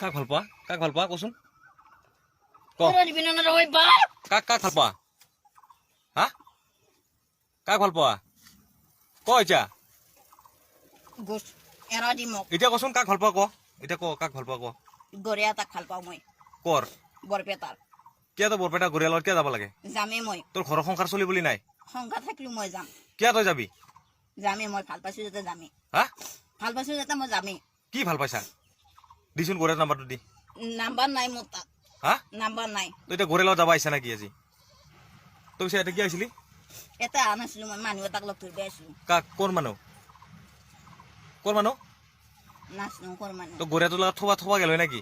কাক ভাল পোৱা? কাক ভাল পোৱা কচোন, ক। কাক কাক ভাল পোৱা? হা, কাক ভাল পোৱা ক এতিয়া। এৰা দি মোক। এতিয়া কচোন, কাক ভাল পোৱা ক এতিয়া, ক, কাক ভাল পোৱা ক। গৰীয়া এটাক ভাল পাওঁ মই। কৰ? বৰপেটাৰ। কিয় তই বৰপেটা গৰিয়াৰ লগত কিয় যাব লাগে? যামেই মই। তোৰ ঘৰৰ সংসাৰ চলিবলি নাই? সংসাৰ থাকিলেও মই যাম। কিয় তই যাবি? যামেই মই, ভাল পাইছো যাতে যামেই। হা? ভাল পাইছো যাতে মই যামেই। কি ভাল পাইছা? দিচোন, গৰিয়াৰ নাম্বাৰটো দি। নাম্বাৰ নাই মোৰ তাত। হা? নাম্বাৰ নাই। তই এতিয়া গৰিয়াৰ লগত যাব আহিছা নেকি আজি? তই পিছে ইয়াতে কি আহিছিলি? এটা অহা নাছিলো মই, মানুহ এটাক লগ ধৰিব আহিছিলো। কাক? ক'ৰ মানুহ? ক'ৰ মানুহ? নাচনো কৰ মানুহ। তই গৰিয়াটোৰ লগত থবা থবা গেল হয় নেকি?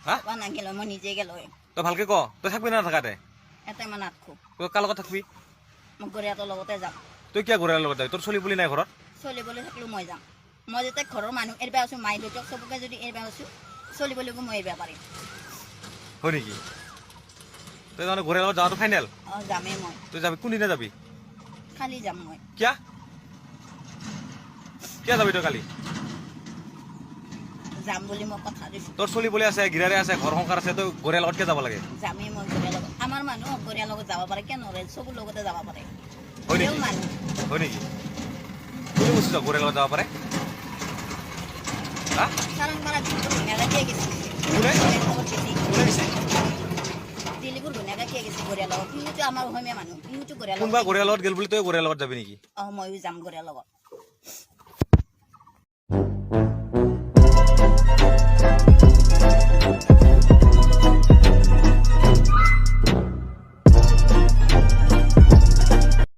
হা? থবা নাগেল, মই নিজে গেল হয়। তই ভালকে ক, তই থাকবি না নাথাকাতে? এটা মই নাথকো। তই কাৰ লগত থাকবি? মই গৰীয়াটোৰ লগতে যাম। তই কিয় গৰিয়াৰ লগত যাবি? তোৰ চলি বুলি নাই ঘৰত? চলিবলৈ থাকিলেও মই যাম। মই যেতিয়া ঘৰৰ মানুহ এৰিব আছো, মাই দেউতাক চবকে যদি এৰিব আছো, চলিবলৈকো মই এৰিব পাৰিম। হয় নেকি? তই তাৰমানে গৰিয়াৰ লগত যোৱাটো ফাইনেল? অঁ, যামেই মই। তই যাবি? কোনদিনা যাবি? কালি যাম মই। কিয়া? কিয় যাবি তই কালি? যাম বুলি মই কথা দিছো। তোৰ চলি বুলি আছে, গিৰাৰে আছে, ঘৰ সংসাৰ আছে, তই গৰিয়াৰ লগত কিয় যাব লাগে? যামেই মই গৰীয়াৰ লগত। আমাৰ মানুহ গৰীয়াৰ লগত যাব পাৰে, কিয় নোৱাৰে? চবুৰ লগতে যাব পাৰে। হয় তেওঁ নেকি? মানুহ। হয় নেকি? কোনে কৈছে তই গৰিয়াৰ লগত যাব পাৰে? হা? চাৰাংপাৰা দিলীপুৰ ঘৈণীয়েকে কিয় গেছি? কোনে? গৰীয়াৰ লগত গেছি। কোনে দিছে? দিলীপুৰ ঘৈণীয়েকে কিয় গেছি গৰীয়াৰ লগত? সিহঁতো আমাৰ অসমীয়া মানুহ, সিহঁতো গৰীয়াৰ কোনোবা লগত। গৰিয়াৰ লগত গেল বুলি তই গৰিয়াৰ লগত যাবি নেকি? অঁ, ময়ো যাম গৰীয়াৰ লগত।